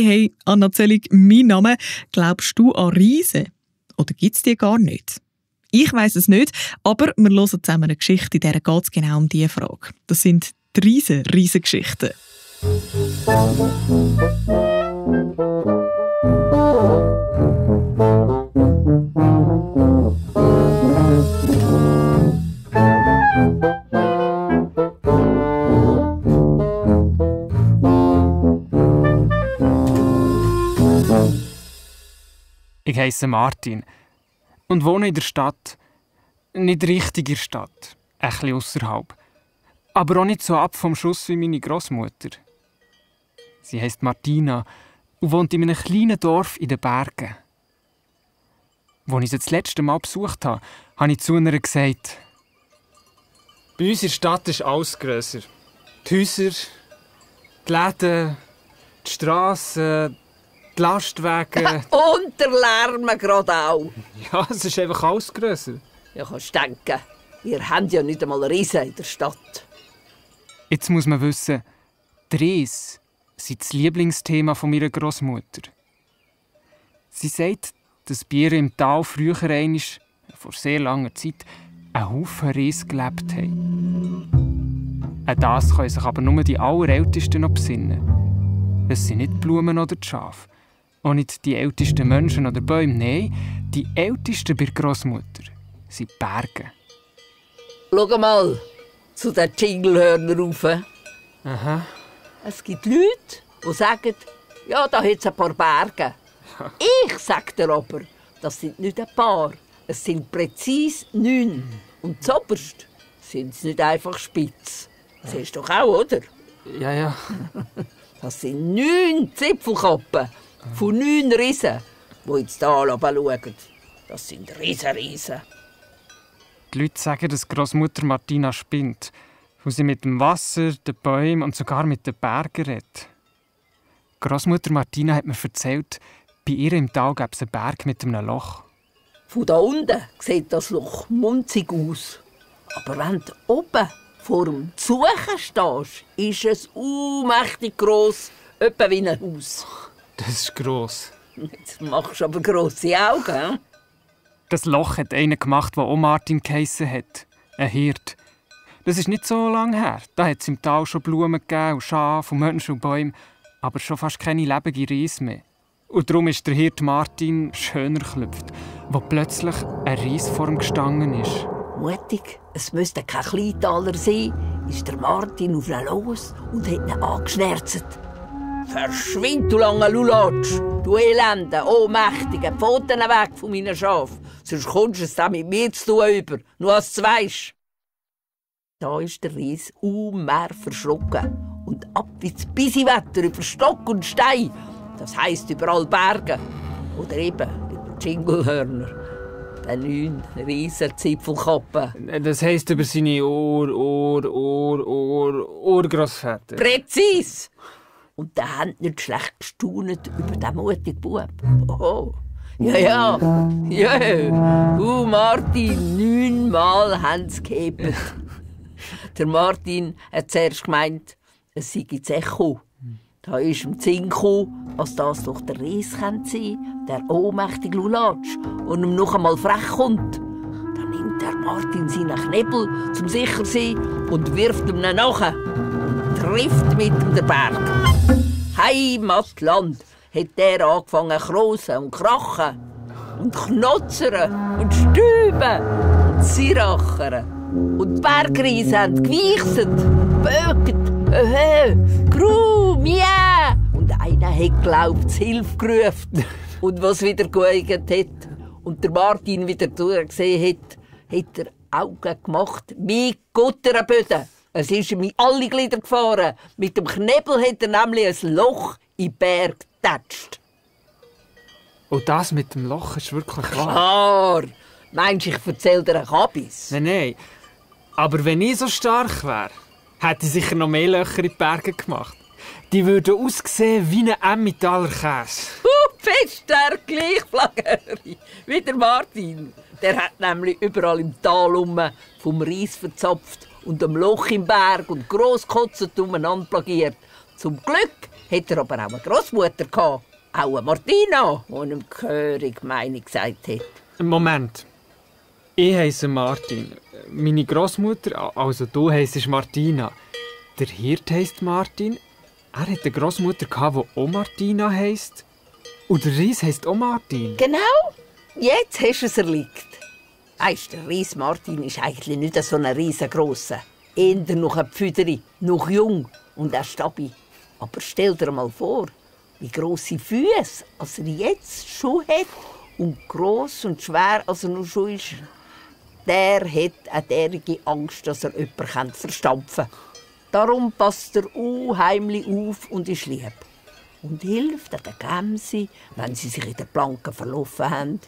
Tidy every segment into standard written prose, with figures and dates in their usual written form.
Hey, Anna Zellig, mein Name. Glaubst du an Riesen? Oder gibt es die gar nicht? Ich weiss es nicht, aber wir hören zusammen eine Geschichte, in der geht es genau um diese Frage. Das sind die Riesengeschichten. Ich heisse Martin und wohne in der Stadt. Nicht richtig in der Stadt, ein bisschen ausserhalb. Aber auch nicht so ab vom Schuss wie meine Großmutter. Sie heisst Martina und wohnt in einem kleinen Dorf in den Bergen. Als ich sie das letzte Mal besucht habe, habe ich zu ihr gesagt: Bei uns in der Stadt ist alles grösser. Die Häuser, die Läden, die Strassen, die Lastwagen. Und der Lärm gerade auch. Ja, es ist einfach alles grösser. Ja, kannst denken, ihr habt ja nicht einmal Riesen in der Stadt. Jetzt muss man wissen, die Riesen sind das Lieblingsthema von meiner Großmutter. Sie sagt, dass bei ihr im Tal früher einmal, vor sehr langer Zeit, ein Haufen Riesen gelebt haben. An das können sich aber nur die Allerältesten noch besinnen. Es sind nicht die Blumen oder die Schafe. Auch nicht die ältesten Menschen oder Bäume. Nein, die ältesten bei der Großmutter sind die Berge. Schau mal zu den Jinglehörnern rauf. Aha. Es gibt Leute, die sagen, ja, da hat es ein paar Berge. Ja. Ich sage dir aber, das sind nicht ein paar. Es sind präzise 9. Und zuoberst sind es nicht einfach spitz. Das siehst du doch auch, oder? Ja. Das sind 9 Zipfelkappen von 9 Riesen, die ins Tal schauen. Das sind Riesen. Die Leute sagen, dass Großmutter Martina spinnt, wo sie mit dem Wasser, den Bäumen und sogar mit den Bergen redet. Großmutter Martina hat mir erzählt, bei ihr im Tal gäbe es einen Berg mit einem Loch. Von da unten sieht das Loch munzig aus. Aber wenn du oben vor dem Suchen stehst, ist es mächtig gross, etwa wie ein Haus. Das ist gross. Jetzt machst du aber grosse Augen. He? Das Loch hat einer gemacht, der auch Martin geheissen hat. Ein Hirt. Das ist nicht so lange her. Da hat es im Tal schon Blumen gegeben, und Schafe, und Menschen und Bäume, aber schon fast keine lebenden Riesen mehr. Und darum ist der Hirt Martin schöner geklüpft, wo plötzlich ein Ries vor ihm gestanden ist. Mutig, es müsste kein Kleintaler sein, ist der Martin auf ihn los und hat ihn angeschnärzt. Verschwind, du langer Lulatsch, du Elende, ohnmächtige, Pfoten weg von meinen Schafen, sonst kommst du es dann mit mir zu tun über, nur als du weisst. Da ist der Ries mehr verschrocken und ab ins Bisiwetter über Stock und Stein, das heisst überall Berge oder eben über Jinglehörner. Den 9 riesen Zipfelkappen. Das heisst über seine Urgroßväter. Präzis! Und der hat nicht schlecht gestaunet über den mutigen Bub. Oh, ja. Martin, 9-mal haben sie gehebt. Der Martin hat zuerst gemeint, es sei das Echo. Da ist ihm Sinn gekommen, dass das doch der Ries sein könnte, der ohnmächtige Lulatsch, und ihm noch einmal frech kommt. Dann nimmt der Martin seinen Knebel zum sicher sein und wirft ihm nach und trifft mit ihm den Berg. Heimatland hat der angefangen zu krosen und krachen und knotzern und stüben und sirachern. Und die Bergriesen haben gewichset, böget, Gru, Mia! Und einer hat geglaubt, Hilfe gerufen. Und was wieder geeignet hat und der Martin wieder durchgesehen hat er Augen gemacht wie Gutterenböden. Es ist ihm in alle Glieder gefahren. Mit dem Knebel hat er nämlich ein Loch in den Berg getatscht. Und das mit dem Loch ist wirklich wahr? Klar! Meinst du, ich erzähle dir einen Kabis? Nein. Aber wenn ich so stark wäre, hätte ich sicher noch mehr Löcher in die Berge gemacht. Die würden aussehen wie ein Emmentaler Käse. Fest der Gleichflaggerie wie der Martin. Der hat nämlich überall im Tal vom Ries verzapft und am Loch im Berg und grosskotzend umeinander plagiert. Zum Glück Hätte er aber auch eine Grossmutter gehabt. Auch eine Martina, die ihm gehörig Meinung gesagt hat. Moment. Ich heisse Martin. Meine Grossmutter, also du heissest Martina. Der Hirt heisst Martin. Er hat eine Grossmutter, die auch Martina heisst. Und der Ries heisst auch Martin. Genau, jetzt hast du es erledigt. Weisst, der Ries Martin ist eigentlich nicht so ein riesengrosser. Eher noch ein Pfüderi, noch jung und auch stabil. Aber stell dir mal vor, wie grosse Füße als er jetzt schon hat und gross und schwer als er noch schon ist. Der hat eine derige Angst, dass er jemanden verstampfen kann. Darum passt er unheimlich auf und ist lieb. Und hilft den Gämsen, wenn sie sich in den Planken verlaufen haben,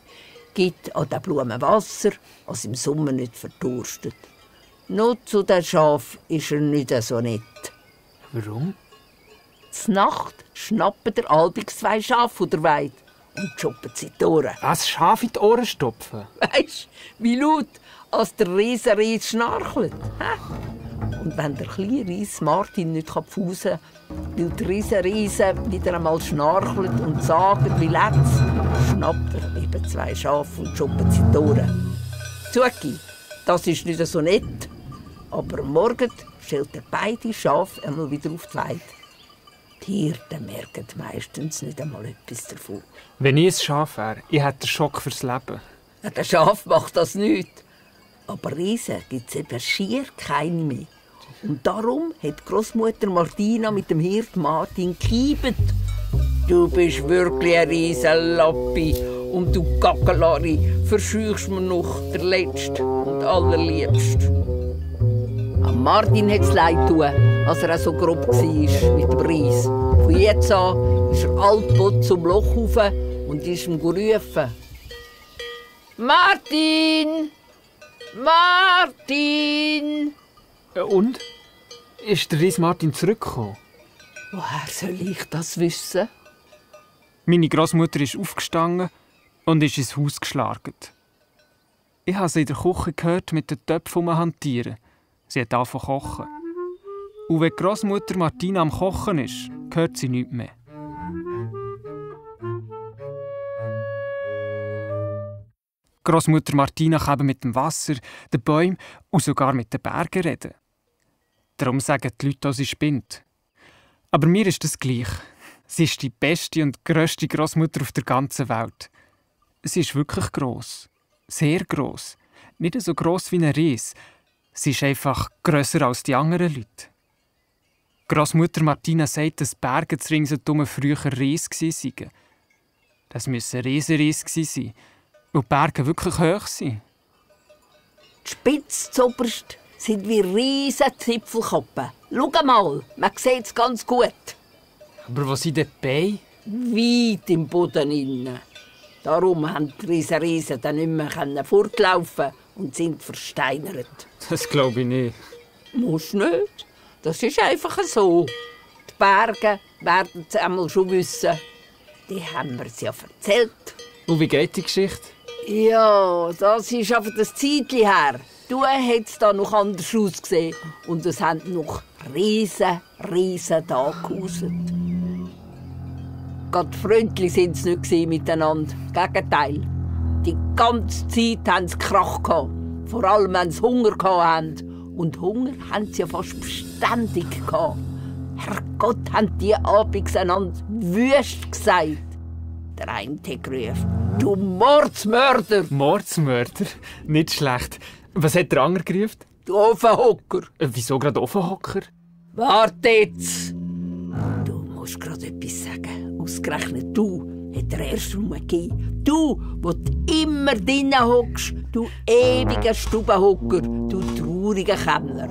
gibt an den Blumen Wasser, was im Sommer nicht verdurstet. Nur zu den Schafen ist er nicht so nett. Warum? Nacht schnappen der Albix 2 Schafe von der Weide und schoppen sie in die Ohren. Was, Schaf in die Ohren stopfen? Weisst, wie laut, als der Riesenries schnarchelt. Und wenn der kleine Ries Martin nicht pfusen kann, weil der Riesen wieder einmal schnarchelt und sagt, wie letzt, schnappt er eben 2 Schafe und schoppt sie in die Ohren. Zuki, das ist nicht so nett, aber am Morgen stellt er beide Schafe einmal wieder auf die Weide. Die Hirten merken meistens nicht einmal etwas davon. Wenn ich ein Schaf wäre, ich hätte einen Schock fürs Leben. Ja, der Schaf macht das nicht. Aber Riesen gibt es eben schier keine mehr. Und darum hat Grossmutter Martina mit dem Hirt Martin gekiebet. Du bist wirklich ein Riesenlappi und du Gackelari verscheuchst mir noch der Letzte und allerliebst. Am Martin hat es leid tun, als er auch so grob war mit dem Ries. Von jetzt an ist er altbot zum Loch rauf und ist ihm gerufen. Martin! Martin! Und? Ist der Ries Martin zurückgekommen? Woher soll ich das wissen? Meine Grossmutter ist aufgestanden und ist ins Haus geschlagert. Ich habe sie in der Küche gehört mit den Töpfen hantieren. Sie hat angefangen zu kochen. Und wenn die Grossmutter Martina am Kochen ist, hört sie nichts mehr. Grossmutter Martina kann mit dem Wasser, den Bäumen und sogar mit den Bergen reden. Darum sagen die Leute, dass sie spinnt. Aber mir ist das gleich. Sie ist die beste und grösste Grossmutter auf der ganzen Welt. Sie ist wirklich gross. Sehr gross. Nicht so gross wie ein Ries. Sie ist einfach grösser als die anderen Leute. Grossmutter Martina sagt, dass die Berge ringsherum früher Ries waren. Das müssen Riesenries sein, weil die Berge wirklich hoch sind. Die Spitze zuoberst sind wie riesen Zipfelkappen. Schau mal, man sieht es ganz gut. Aber wo sind die Beine? Weit im Boden innen. Darum haben die Riesen dann nicht mehr fortlaufen und sind versteinert. Das glaube ich nicht. Musst nicht. Das ist einfach so. Die Berge werden es einmal schon wissen. Die haben wir ja erzählt. Und wie geht die Geschichte? Ja, das ist einfach das Zeitchen her. Du hättest da noch anders ausgesehen. Und es haben noch riesen Tage gehauset. Gerade freundlich waren sie nicht miteinander. Gegenteil. Die ganze Zeit hatten sie Krach gehabt. Vor allem, wenn sie Hunger hatten. Und Hunger haben sie ja fast beständig gehabt. Herrgott, haben die abends einander wüst gesagt. Der eine hat gerufen, du Mordsmörder! Mordsmörder? Nicht schlecht. Was hat der andere gerufen? Du Ofenhocker! Wieso gerade Ofenhocker? Warte jetzt! Du musst gerade etwas sagen. Ausgerechnet du hat der erste Nummer gegeben. Du, wo du immer drinnen hockst. Du ewiger Stubenhocker. Du trauriger Kämmer.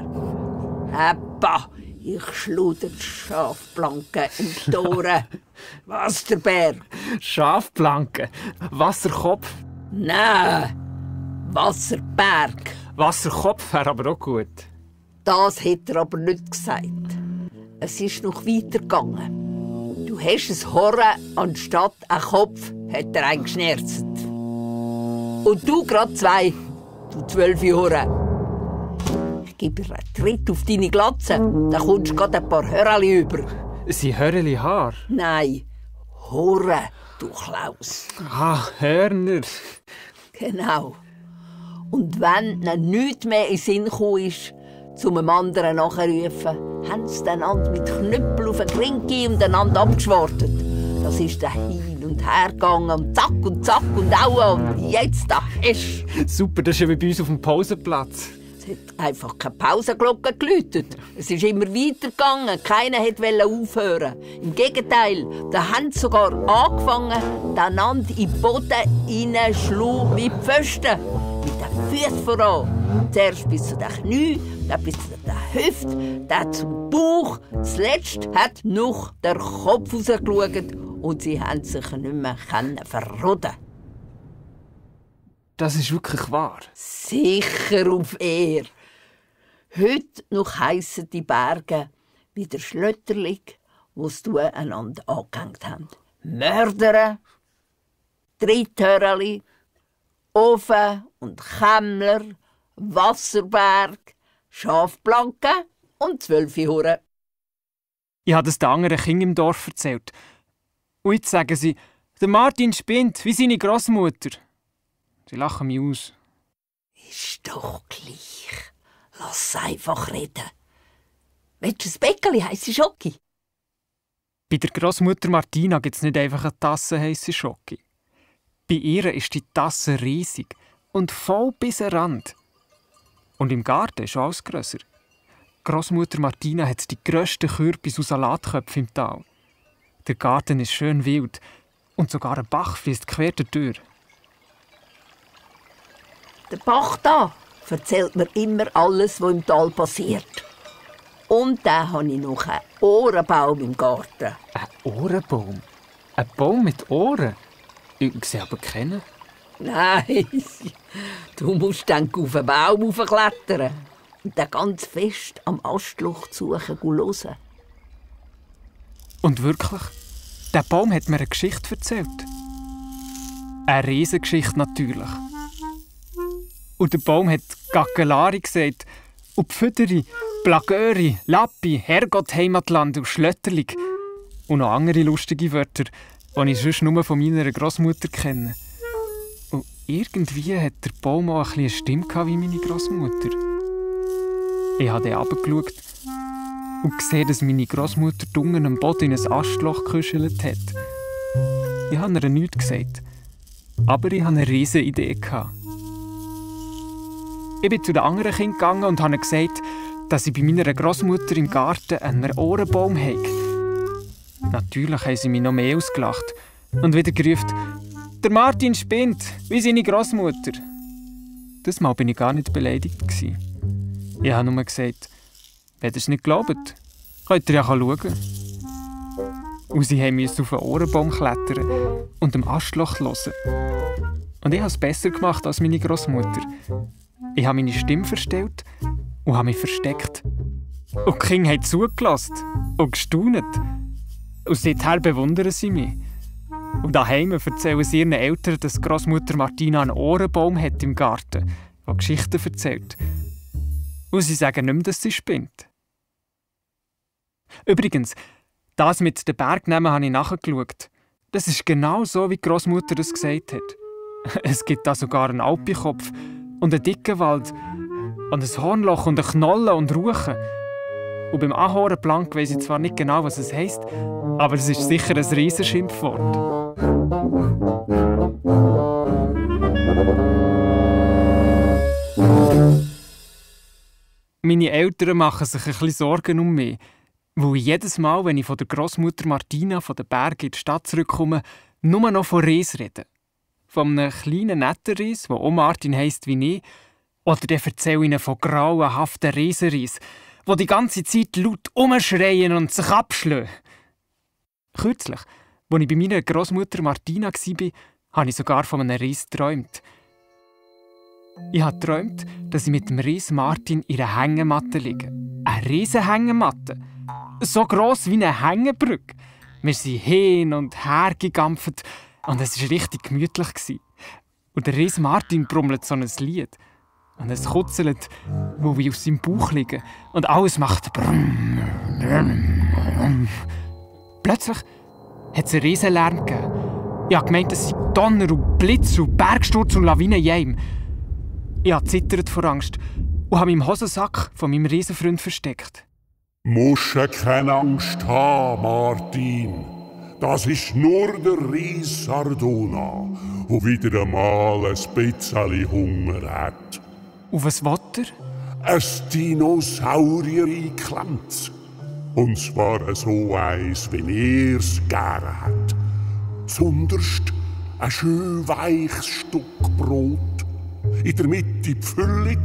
Heppa! Ich schluder die Schafplanken in die Tore. Wasserberg. Schafplanken? Wasserkopf? Nein, Wasserberg. Wasserkopf wäre aber auch gut. Das hat er aber nicht gesagt. Es ist noch weitergegangen. Du hast ein Horren anstatt ein Kopf, hat er eingeschnärzt. Und du gerade 2, du 12 Jahre. Ich gebe dir einen Tritt auf deine Glatze, dann kommst du gerade ein paar Hörerli über. Sie Höreli Haar? Nein, Horre, du Klaus. Ah, Hörner. Genau. Und wenn ihnen nichts mehr in den Sinn gekommen ist, zum einem anderen nachrufen, haben sie einander mit Knüppel auf den Ring gegeben und einander abgeschwortet. Das ist dann hin und her gegangen und zack und aua und jetzt da hast du. Super, das ist ja wie bei uns auf dem Pausenplatz. Es hat einfach keine Pausenglocke geläutet. Es ist immer weitergegangen. Keiner wollte aufhören. Im Gegenteil, da haben sie sogar angefangen, einander in den Boden hineinzuschlagen wie Pfosten. Mit den Füßen voran. Zuerst bis zu den Knien, dann bis zu den Hüften, dann zum Bauch. Zuletzt hat noch der Kopf rausgeschaut und sie haben sich nicht mehr verroden. Das ist wirklich wahr. Sicher auf Ehr. Heute noch heissen die Berge wie der Schlötterlig, wo sie einander angehängt haben. Mörder, Dritthöreli, Ofen und Kämmler, Wasserberg, Schafplanken und 12 Huren. Ich habe das den anderen Kindern im Dorf erzählt. Und jetzt sagen sie, der Martin spinnt, wie seine Großmutter. Sie lachen mich aus. Ist doch gleich. Lass einfach reden. Willst du ein Bäckeli heisse Schoki? Bei der Großmutter Martina gibt es nicht einfach eine Tasse heisse Schoki. Bei ihr ist die Tasse riesig und voll bis an den Rand. Und im Garten ist alles grösser. Großmutter Martina hat die grössten Kürbis und Salatköpfe im Tal. Der Garten ist schön wild und sogar ein Bach fließt quer durch. Der Bach da erzählt mir immer alles, was im Tal passiert. Und dann habe ich noch einen Ohrenbaum im Garten. Ein Ohrenbaum? Ein Baum mit Ohren? Ich sehe aber keinen. Nein, du musst dann auf den Baum hochklettern und dann ganz fest am Astloch suchen und hören. Und wirklich, der Baum hat mir eine Geschichte erzählt. Eine Riesengeschichte natürlich. Und der Baum hat Gackelari gesagt, und Pfüderi, Plagöri, Lappi, Herrgott, Heimatland und Schlötterlig. Und noch andere lustige Wörter, die ich sonst nur von meiner Großmutter kenne. Und irgendwie hat der Baum auch eine Stimme wie meine Großmutter. Ich habe dann runtergeschaut und gesehen, dass meine Großmutter unten am Boden in ein Astloch gekuschelt hat. Ich habe ihr nichts gesagt, aber ich hatte eine riesige Idee. Ich bin zu den anderen Kindern gegangen und habe gesagt, dass ich bei meiner Großmutter im Garten einen Ohrenbaum habe. Natürlich haben sie mich noch mehr ausgelacht und wieder gerufen, der Martin spinnt, wie seine Großmutter. Das Mal war ich gar nicht beleidigt. Ich habe nur gesagt, wenn ihr es nicht glaubt, könnt ihr ja schauen. Und sie mussten auf den Ohrenbaum klettern und dem Astloch hören. Und ich habe es besser gemacht als meine Großmutter. Ich habe meine Stimme verstellt und habe mich versteckt. Und die Kinder haben zugelassen und gestaunt. Und seither bewundern sie mich. Und daheim erzählen sie ihren Eltern, dass Großmutter Martina einen Ohrenbaum hat im Garten, der Geschichten erzählt. Und sie sagen nicht mehr, dass sie spinnt. Übrigens, das mit den Bergnamen habe ich nachgeschaut. Das ist genau so, wie die Großmutter es gesagt hat. Es gibt da sogar einen Alpikopf und einen dicken Wald und ein Hornloch und eine Knolle und Ruchen. Und beim Ahornplank weiss ich zwar nicht genau, was es heisst, aber es ist sicher ein Riesenschimpfwort. Meine Eltern machen sich ein bisschen Sorgen um mich, weil ich jedes Mal, wenn ich von der Großmutter Martina von den Bergen in die Stadt zurückkomme, nur noch von Ries rede. Von einem kleinen, netten Ries, der auch Martin heisst wie ich, oder dann erzähle ich ihnen von grauenhaften Riesenries, die die ganze Zeit laut umschreien und sich abschlagen. Kürzlich, als ich bei meiner Großmutter Martina war, habe ich sogar von einem Ries geträumt. Ich habe geträumt, dass ich mit dem Ries Martin in einer Hängematte liege. Eine riesen Hängematte. So gross wie eine Hängebrücke. Wir sind hin und her gegampft und es war richtig gemütlich. Und der Ries Martin brummelt so ein Lied. Und es kutzelt, wo wir aus seinem Bauch liegen. Und alles macht brumm, brumm, brumm. Plötzlich hat es einen Riesenlärm gegeben. Ich habe gemeint, es sei Donner und Blitz und Bergsturz und Lawinen in einem. Ich habe zittert vor Angst und habe mich im Hosensack von meinem Riesenfreund versteckt. Musst keine Angst haben, Martin. Das ist nur der Ries Ardona, der wieder einmal ein bisschen Hunger hat. Und was will er? Ein Dinosaurier einklemmt. Und zwar so eins, wie er's gerne hat. Zunderst ein schön weiches Stück Brot. In der Mitte die Füllung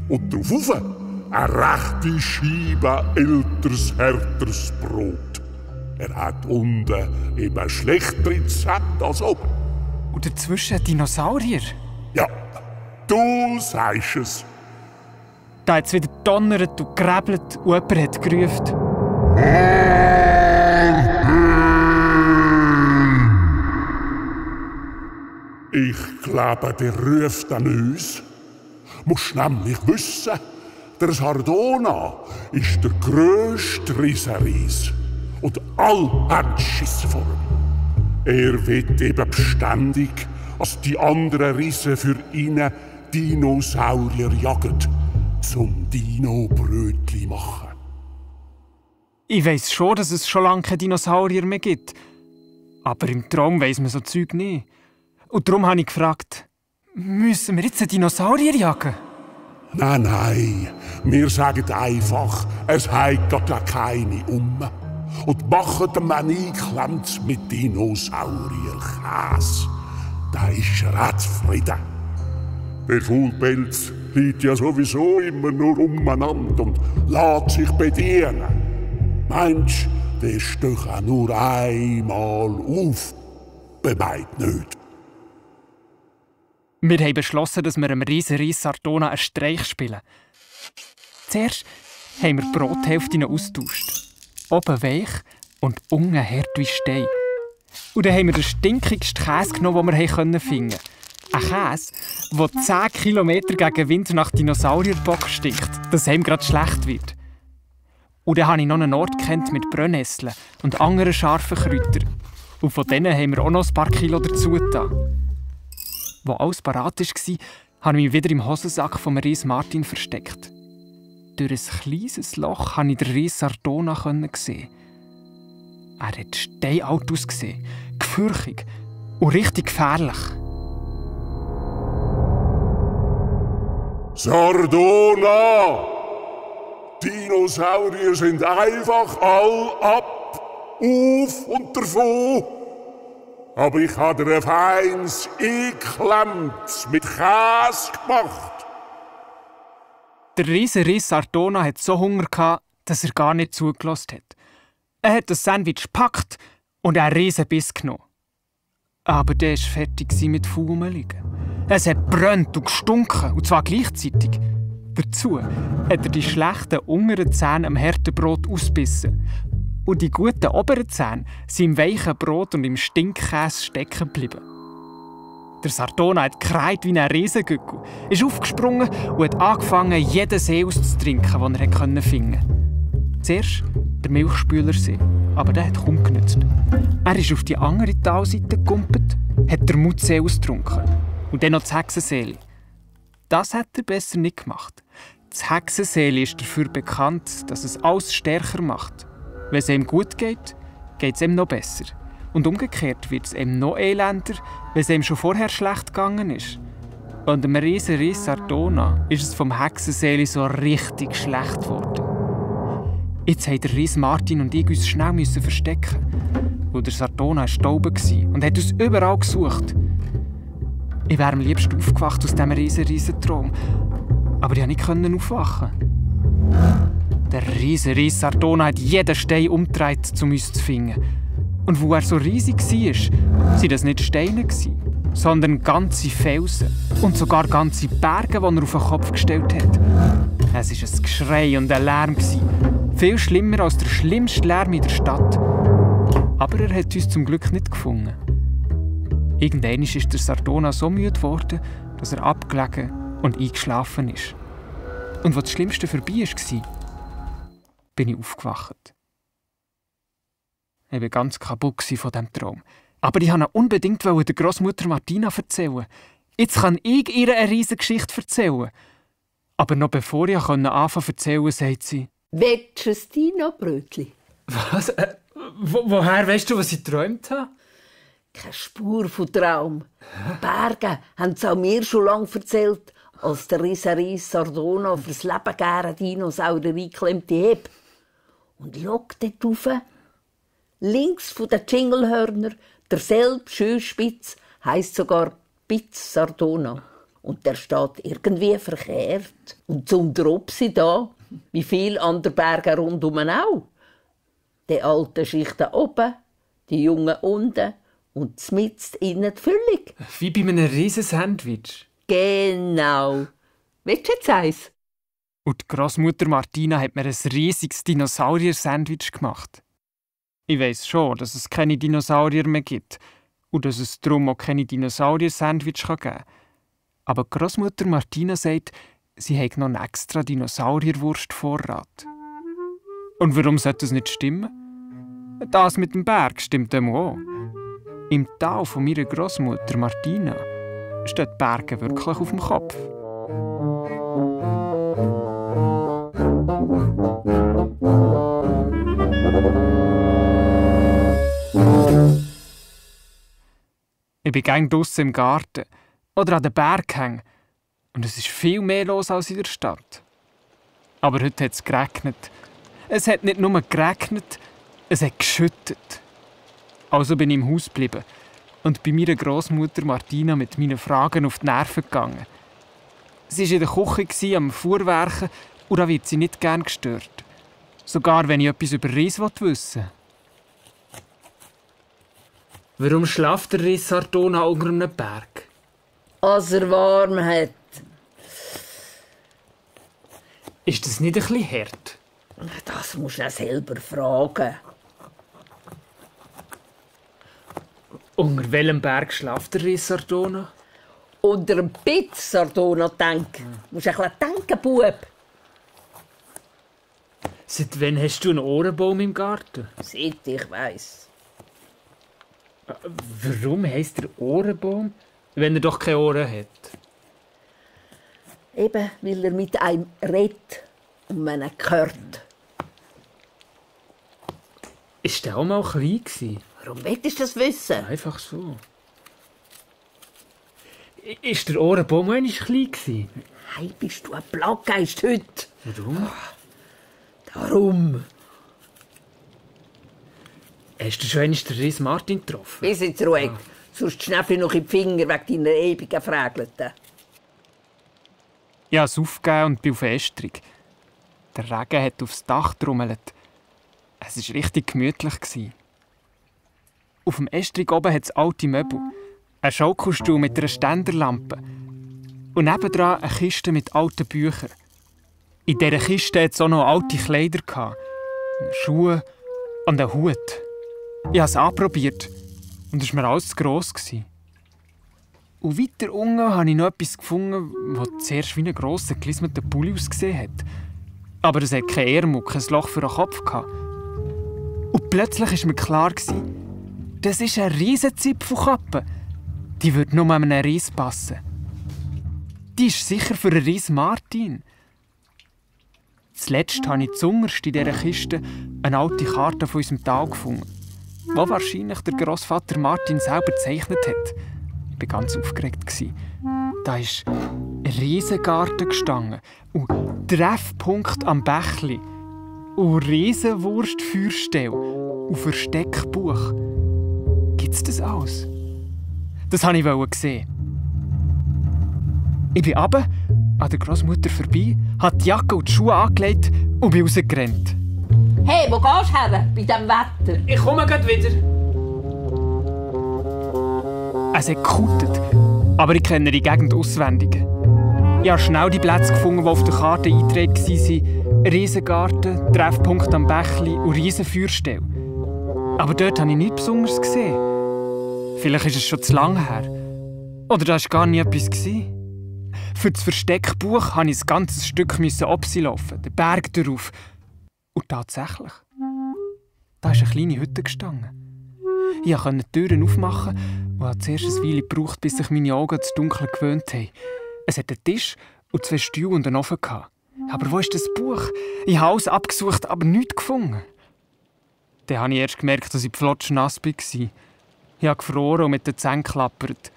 und drauf eine rechte Scheibe älteres, härteres Brot. Er hat unten eben schlechtere Zähne als oben. Und dazwischen ein Dinosaurier? Ja, du sagst es. Da hat es wieder donnert und gerebelt und jemand hat gerufen. Ich glaube, der ruft an uns. Musst nämlich wissen, der Sardona ist der grösste Riesenries. Und all haben Schiss vor ihm. Er will eben beständig, als die anderen Riesen für ihn Dinosaurier jagen, zum Dino-Brötli machen. Ich weiss schon, dass es schon lange keine Dinosaurier mehr gibt. Aber im Traum weiss man so Zeug nicht. Und darum habe ich gefragt, müssen wir jetzt einen Dinosaurier jagen? Nein, wir sagen einfach, es hat gar keine und machen den Einklemmt mit Dinosaurierkäse. Da ist er zufrieden. Der Faulpelz liegt ja sowieso immer nur umeinander und lässt sich bedienen. Meinst du, der stöch auch nur einmal auf? Bemeid nicht. Wir haben beschlossen, dass wir einem Riesen Sardona einen Streich spielen. Zuerst haben wir die Brothälften austauscht. Oben weich und unten hart wie Stein. Und dann haben wir den stinkigsten Käse genommen, den wir finden konnten. Ein Käse, der 10 Kilometer gegen Wind nach Dinosaurierbock stinkt, dass einem gerade schlecht wird. Und dann habe ich noch einen Ort gekannt mit Brennnesseln und anderen scharfen Kräutern. Und von denen haben wir auch noch ein paar Kilo dazu getan. Als alles parat war, habe ich mich wieder im Hosensack vom Ries Martin versteckt. Durch ein kleines Loch konnte ich den Ries Ardona sehen. Er hat steinalt ausgesehen, gefürchtig und richtig gefährlich. Sardona! Dinosaurier sind einfach all ab, auf und davon. Aber ich habe dir ein feines Einklemmt mit Käse gemacht. Der Ries Ardona hatte so Hunger, dass er gar nicht zugelassen hat. Er hat das Sandwich gepackt und einen riesen Biss genommen. Aber der war fertig mit Rumliegen. Es hat gebrannt und gestunken, und zwar gleichzeitig. Dazu hat er die schlechten unteren Zähne am harten Brot ausgebissen. Und die guten oberen Zähne sind im weichen Brot und im Stinkkäse stecken geblieben. Der Sardona hat gekreiht wie ein Riesengückel, ist aufgesprungen und hat angefangen, jeden See auszutrinken, den er finden konnte. Zuerst der Milchspülersee, aber der hat kaum genützt. Er ist auf die andere Talseite gekumpelt, hat den Mutsee ausgetrunken und dann noch das Hexenseeli. Das hat er besser nicht gemacht. Das Hexenseeli ist dafür bekannt, dass es alles stärker macht. Wenn es ihm gut geht, geht es ihm noch besser. Und umgekehrt wird es ihm noch elender, wenn es ihm schon vorher schlecht gegangen ist. Und dem Ries Ardona ist es vom Hexenseeli so richtig schlecht geworden. Jetzt mussten der Ries Martin und ich uns schnell verstecken, weil der Sardona gestorben war und hat uns überall gesucht. Ich wäre am liebsten aufgewacht aus diesem riesen Traum, aber ich konnte nicht aufwachen. Der Ries Ardona hat jeden Stein umgedreht, um uns zu finden. Und wo er so riesig war, waren das nicht Steine, sondern ganze Felsen und sogar ganze Berge, die er auf den Kopf gestellt hat. Es war ein Geschrei und ein Lärm. Viel schlimmer als der schlimmste Lärm in der Stadt. Aber er hat uns zum Glück nicht gefunden. Irgendwann ist der Sardona so müde geworden, dass er abgelegen und eingeschlafen ist. Und als das Schlimmste vorbei war, bin ich aufgewacht. Ich war ganz kaputt von diesem Traum. Aber ich wollte ihn unbedingt der Grossmutter Martina erzählen. Jetzt kann ich ihr eine riesige Geschichte erzählen. Aber noch bevor ich anfangen zu erzählen, sagt sie: Willst du ein Dino-Brötchen? Was? Woher weißt du, was ich geträumt habe? Keine Spur von Traum. Berge haben es auch mir schon lange erzählt, als der Risaris Sardona fürs Leben gerne Dinosaurier eingeklemmte heb. Und schau dort rauf. Links von den Jinglehörner, derselbe Schönspitz, heisst sogar Pitz Sardona. Und der steht irgendwie verkehrt. Und zum Dropsi da, wie viele andere Berge rundum auch. Die alten Schichten oben, die jungen unten und mitten innen die Füllung. Wie bei einem riesen Sandwich. Genau. Willst du jetzt eins? Und die Grossmutter Martina hat mir ein riesiges Dinosaurier-Sandwich gemacht. Ich weiss schon, dass es keine Dinosaurier mehr gibt und dass es darum auch keine Dinosaurier-Sandwich geben kann. Aber die Grossmutter Martina sagt, sie hat noch einen extra Dinosaurierwurst-Vorrat. Und warum sollte das nicht stimmen? Das mit dem Berg stimmt dem auch. Im Tal von meiner Grossmutter Martina stehen die Berge wirklich auf dem Kopf. Ich bin gerne draussen im Garten oder an den Berghängen und es ist viel mehr los als in der Stadt. Aber heute hat es geregnet. Es hat nicht nur geregnet, es hat geschüttet. Also bin ich im Haus geblieben und bei meiner Grossmutter Martina mit meinen Fragen auf die Nerven gegangen. Sie war in der Küche am Fuhrwerken und da wird sie nicht gern gestört. Sogar wenn ich etwas über Reis wissen will. Warum schläft der Reis Sardona unter einem Berg? Als er warm hat. Ist das nicht ein bisschen hart? Das musst du auch selber fragen. Unter welchem Berg schläft der Reis Sardona? Unter einem Pitz Sardona denken. Du musst ein bisschen denken, Bub. Seit wann hast du einen Ohrenbaum im Garten? Seit ich weiss. Warum heisst der Ohrenbaum, wenn er doch keine Ohren hat? Eben, weil er mit einem redet und man ihn hört. Ist der auch mal klein gewesen? Warum willst du das wissen? Einfach so. Ist der Ohrenbaum auch nicht klein gewesen? Hey, bist du ein Plattgeist heute? Warum? Darum. Hast du schon einmal den Reis Martin getroffen? Bis jetzt ruhig. Sonst schnäpfe ich noch in die Finger wegen deiner ewigen Frägelten. Ich habe es aufgegeben und bin auf Estrung. Der Regen hat aufs Dach getrommelt. Es war richtig gemütlich. Auf dem Estrug oben hat es alte Möbel, einen Schaukelstuhl mit einer Ständerlampe und nebendran eine Kiste mit alten Büchern. In dieser Kiste hatte es auch noch alte Kleider, Schuhe und einen Hut. Ich habe es anprobiert und es war mir alles zu gross. Und weiter unten habe ich noch etwas gefunden, das zuerst wie ein grosser, gelismeter Pulli ausgesehen hat. Aber es hatte kein Ärmel, kein Loch für den Kopf. Und plötzlich war mir klar, das ist eine riesige Zipfelkappe. Die würde nur an einen Reis passen. Die ist sicher für einen Reis Martin. Zuletzt habe ich zuunterst in dieser Kiste eine alte Karte von unserem Tal gefunden, die wahrscheinlich der Grossvater Martin selber gezeichnet hat. Ich war ganz aufgeregt. Da ist ein Riesengarten gestanden und Treffpunkt am Bächli und Riesenwurstfeuerstelle und Versteckbuch. Gibt's das alles? Das wollte ich sehen. Ich bin runter, an der Grossmutter vorbei, habe die Jacke und die Schuhe angelegt und bin rausgerannt. Hey, wo gehst du her bei diesem Wetter? Ich komme gleich wieder. Es hat gekutet, aber ich kenne die Gegend auswendig. Ich habe schnell die Plätze gefunden, die auf der Karte eingetragen waren. Riesengarten, Treffpunkt am Bächli und Riesenfeuerstelle. Aber dort habe ich nichts Besonderes gesehen. Vielleicht ist es schon zu lange her. Oder da war gar nie etwas. Für das Versteckbuch musste ich ein ganzes Stück laufen, den Berg darauf. Und tatsächlich. Da ist eine kleine Hütte gestanden. Ich konnte die Türen aufmachen und habe zuerst eine Weile gebraucht, bis sich meine Augen ans Dunkeln gewöhnt haben. Es hatte einen Tisch und 2 Stühle und einen Ofen. Aber wo ist das Buch? Ich habe alles abgesucht, aber nichts gefunden. Dann habe ich erst gemerkt, dass ich flotschnass war. Ich habe gefroren und mit den Zähnen geklappert.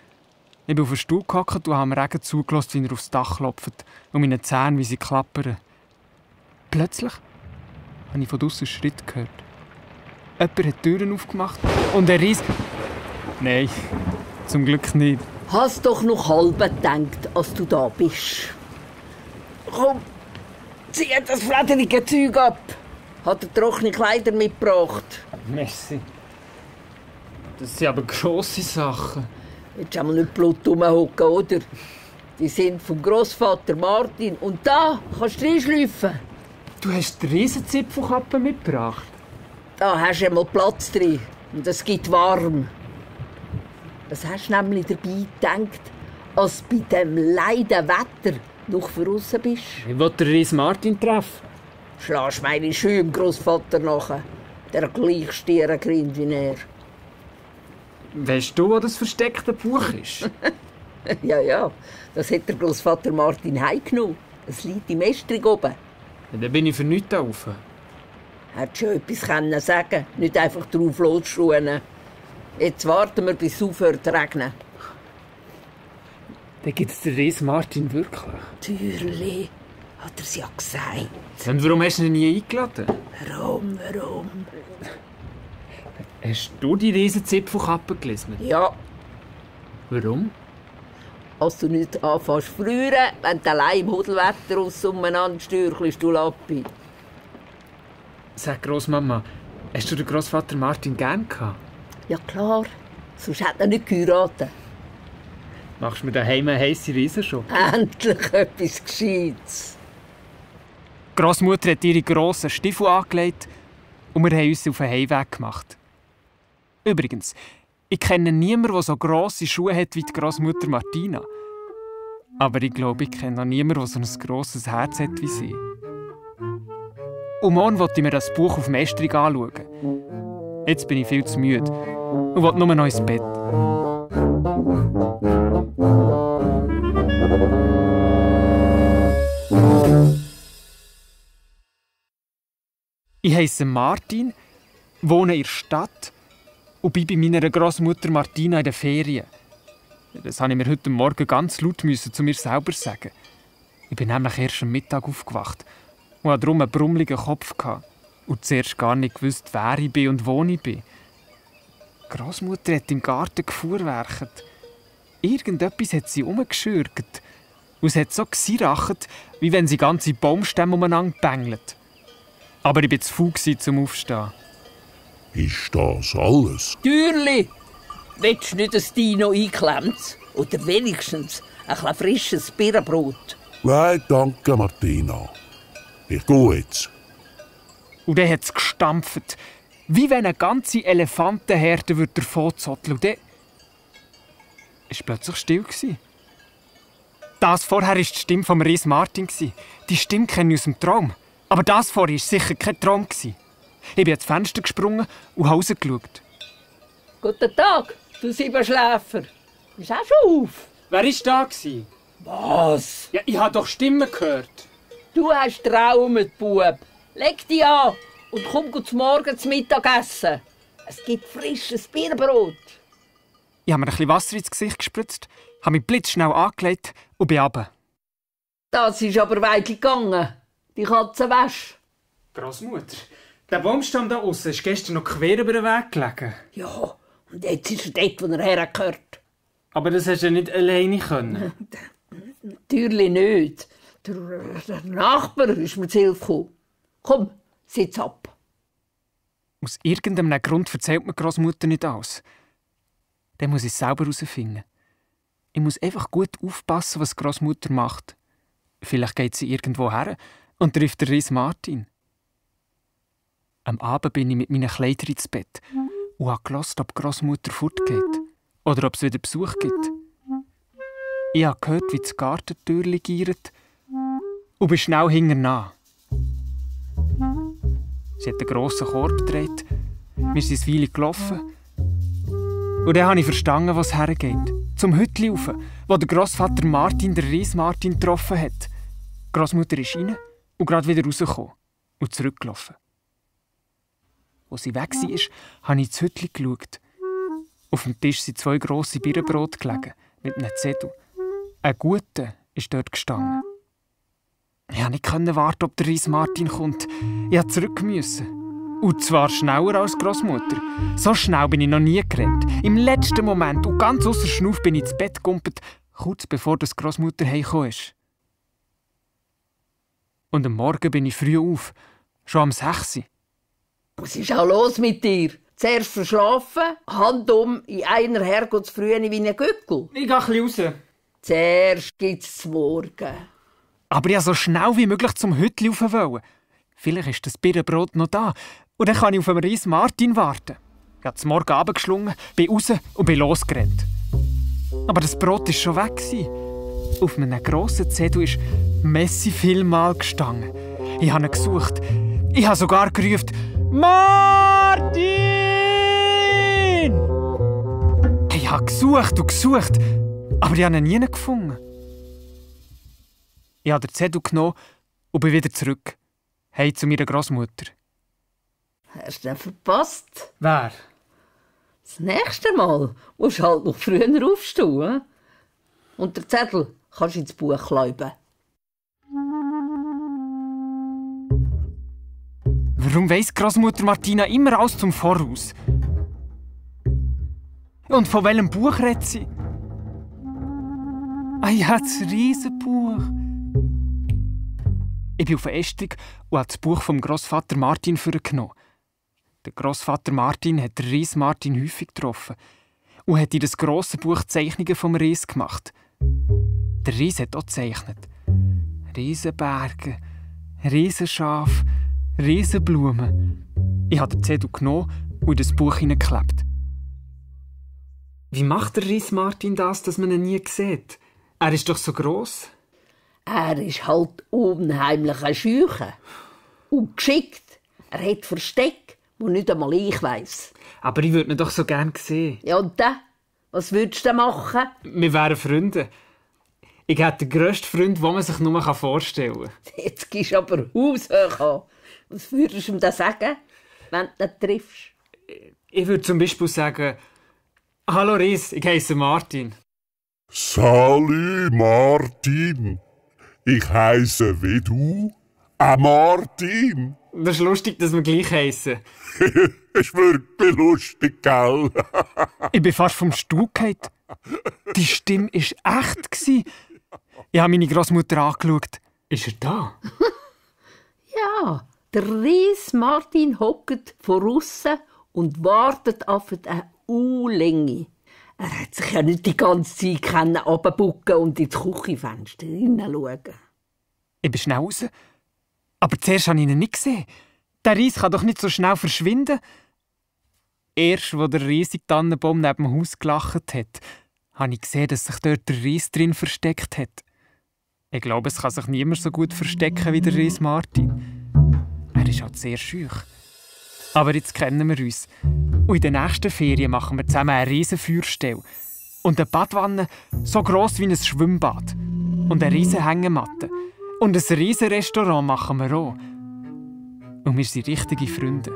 Ich bin auf den Stuhl gehockt und habe dem Regen zugelassen, wie er aufs Dach klopft und meine Zähne, wie sie klappern. Plötzlich habe ich von draussen einen Schritt gehört. Jemand hat die Türen aufgemacht und er riss... Nein, zum Glück nicht. Hast doch noch halb gedacht, als du da bist. Komm, zieh das flatterige Zeug ab. Hat er trockene Kleider mitgebracht? Merci. Das sind aber grosse Sachen. Willst du einmal nicht Blut rumhocken, oder? Die sind vom Grossvater Martin. Und da kannst du reinschleifen. Du hast die Riesenzipfelkappe mitgebracht? Da hast du einmal Platz drin. Und es gibt warm. Was hast du nämlich dabei gedacht, als du bei diesem leiden Wetter noch draussen bist? Ich will den Ries Martin treffen. Schlägst meine Schuhe dem Grossvater nach. Der gleich Stierengrind wie er. Weißt du, wo das versteckte Buch ist? Ja, das hat der Grossvater Martin heimgenommen. Es liegt im Estrig oben. Ja, dann bin ich für nichts rauf. Hättest schon etwas können sagen, nicht einfach drauf losschuhen. Jetzt warten wir, bis es aufhört zu regnen. Dann gibt es den Ries Martin wirklich. Natürlich, hat er es ja gesagt. Und warum hast du ihn nie eingeladen? Warum? Hast du die Riesenzipfelkappe gelesen? Ja, Warum? als du nicht anfängst zu frieren, wenn du allein im Hudelwetter aus umeinander stürchelst, du Lappi. Sag Grossmama, hast du den Grossvater Martin gern gehabt? Ja klar, sonst hätte er nicht geheiratet. Machst du mir daheim eine heisse Riesenschoppe? Endlich etwas Gescheites. Die Grossmutter hat ihre grossen Stiefel angelegt und wir haben uns auf den Heimweg gemacht. Übrigens, ich kenne niemanden, der so grosse Schuhe hat wie die Grossmutter Martina. Aber ich glaube, ich kenne noch niemanden, der so ein grosses Herz hat wie sie. Und morgen wollte ich mir das Buch auf dem Estrig anschauen. Jetzt bin ich viel zu müde und will nur noch ins Bett. Ich heisse Martin, wohne in der Stadt und bin bei meiner Grossmutter Martina in den Ferien. Das musste ich mir heute Morgen ganz laut zu mir selber sagen. Ich bin nämlich erst am Mittag aufgewacht und hatte darum einen brummeligen Kopf und zuerst gar nicht gewusst, wer ich bin und wo ich bin. Die Grossmutter hat im Garten gefuhrwerkt. Irgendetwas hat sie umgeschürgt. Und es hat so gesiracht, wie wenn sie ganze Baumstämme umeinander bängelt. Aber ich war zu faul zum Aufstehen. Ist das alles? Türli, willst du nicht ein Dino eingeklemmt? Oder wenigstens ein bisschen frisches Birnenbrot? Nein, danke, Martina. Ich gehe jetzt. Und dann hat es gestampft, wie wenn eine ganze Elefantenherde davonzotteln würde. Und dann war plötzlich still. Das vorher war die Stimme von Ries Martin. Die Stimme kenne ich aus dem Traum. Aber das vorher war sicher kein Traum. Ich bin ans Fenster gesprungen und habe rausgeschaut. Guten Tag, du Siebenschläfer. Bist auch schon auf? Wer war da? Was? Ja, ich habe doch Stimmen gehört. Du hast geträumt, Bub. Leg dich an und komm zum Morgen zum Mittagessen. Es gibt frisches Birnenbrot. Ich habe mir ein bisschen Wasser ins Gesicht gespritzt, habe mich blitzschnell angelegt und bin runter. Das ist aber weit gegangen. Die Katze wäsch. Grossmutter, der Baumstamm da aussen ist gestern noch quer über den Weg gelegen. Ja, und jetzt ist er dort, wo er hergehört. Aber das hast du ja nicht alleine können. Natürlich nicht. Der Nachbar ist mir zu Hilfe gekommen. Komm, sitz ab. Aus irgendeinem Grund erzählt mir die Grossmutter nicht alles. Dann muss ich es selber herausfinden. Ich muss einfach gut aufpassen, was die Grossmutter macht. Vielleicht geht sie irgendwo her und trifft den Ries Martin. Am Abend bin ich mit meinen Kleidern ins Bett und habe gehört, ob die Grossmutter fortgeht oder ob es wieder Besuch gibt. Ich habe gehört, wie das Gartentürchen giert und bin schnell hinterher. Sie hat einen grossen Korb gedreht Wir sind eine Weile gelaufen. Und dann habe ich verstanden, wo es hergeht. Zum Hütli rauf, wo der Grossvater Martin den Ries Martin getroffen hat. Die Grossmutter ist rein und gerade wieder rausgekommen und zurückgelaufen. Als sie weg war, habe ich ins Hütli geschaut. Auf dem Tisch sind 2 grosse Birnenbrote gelegen, mit einem Zettel. Ein guter ist dort gestanden. Ich konnte nicht warten, ob der Ries Martin kommt. Ich musste zurück. Und zwar schneller als Grossmutter. So schnell bin ich noch nie gerannt. Im letzten Moment und ganz ausser Schnuff bin ich ins Bett gegumpelt, kurz bevor das Grossmutter heimgekommen ist. Und am Morgen bin ich früh auf, schon am 6 Uhr. Was ist auch los mit dir? Zuerst verschlafen, Hand um, in einer Herrgottsfrühe wie ein Gückel. Ich gehe ein bisschen raus. Zuerst gibt's zu morgen. Aber ich wollte so schnell wie möglich zum Hütli rauf wollen. Vielleicht ist das Birnenbrot noch da. Und dann kann ich auf den Ries Martin warten. Ich habe zum Morgen Abend geschlungen, bin raus und bin losgerannt. Aber das Brot war schon weg. Auf einem grossen Zettel ist «Messi vielmal» gestanden. Ich habe ihn gesucht. Ich habe sogar gerufen «Martin!» Ich habe gesucht und gesucht, aber ich habe ihn nie gefunden. Ich habe den Zettel genommen und bin wieder zurück. Hey zu meiner Grossmutter. Hast du den verpasst? Wer? Das nächste Mal musst du halt noch früher aufstehen. Und den Zettel kannst du ins Buch schreiben. Warum weiss Grossmutter Martina immer alles zum Voraus? Und von welchem Buch redet sie? Ah ja, das Riesenbuch. Ich bin auf den Ästig und habe das Buch vom Grossvater Martin vorgenommen. Der Grossvater Martin hat den Ries Martin häufig getroffen und hat in das grosse Buch Zeichnungen vom Ries gemacht. Der Ries hat auch gezeichnet. Riesenberge, Riesenschafe, Riesenblumen. Ich habe den Zettel genommen und in das Buch hineingeklebt. Wie macht der Ries Martin das, dass man ihn nie sieht? Er ist doch so gross. Er ist halt unheimlich ein Scheuche. Und geschickt. Er hat Versteck, wo nicht einmal ich weiss. Aber ich würde ihn doch so gerne sehen. Ja, und dann? Was würdest du machen? Wir wären Freunde. Ich hätte den grössten Freund, den man sich nur vorstellen kann. Jetzt gehst du aber haushoch an. Was würdest du ihm da sagen, wenn du ihn triffst? Ich würde zum Beispiel sagen: «Hallo Ries, ich heiße Martin.» Salü Martin, ich heiße wie du, Martin. Das ist lustig, dass wir gleich heissen. Ist wirklich lustig, gell? Ich bin fast vom Stuhl gefallen. Die Stimme war echt. Ich habe meine Grossmutter angeschaut. Ist er da? Ja, der Ries Martin hockt von aussen und wartet auf eine U-Länge. Er hat sich ja nicht die ganze Zeit runterbucken und ins Küchenfenster hineinschauen. Ich bin schnell raus. Aber zuerst habe ich ihn nicht gesehen. Der Ries kann doch nicht so schnell verschwinden. Erst, als der riesige Tannenbaum neben dem Haus gelacht hat, habe ich gesehen, dass sich dort der Ries drin versteckt hat. Ich glaube, es kann sich niemand so gut verstecken wie der Ries Martin. Er ist halt sehr schüch. Aber jetzt kennen wir uns. Und in den nächsten Ferien machen wir zusammen eine riesen Feuerstelle. Und eine Badwanne so gross wie ein Schwimmbad. Und eine riesen Hängematte. Und ein riesen Restaurant machen wir auch. Und wir sind richtige Freunde.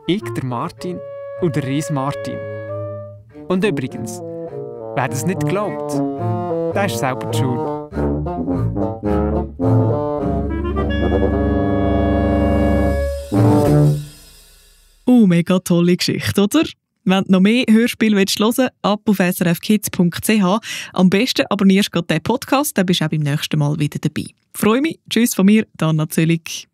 Ich, der Martin und der Ries Martin. Und übrigens, wer das nicht glaubt, der ist selber die Schuld. Oh, mega tolle Geschichte, oder? Wenn du noch mehr Hörspiele hören willst, ab auf srfkids.ch. Am besten abonnierst du den Podcast, dann bist du auch beim nächsten Mal wieder dabei. Freue mich. Tschüss von mir, Dana Zöllig.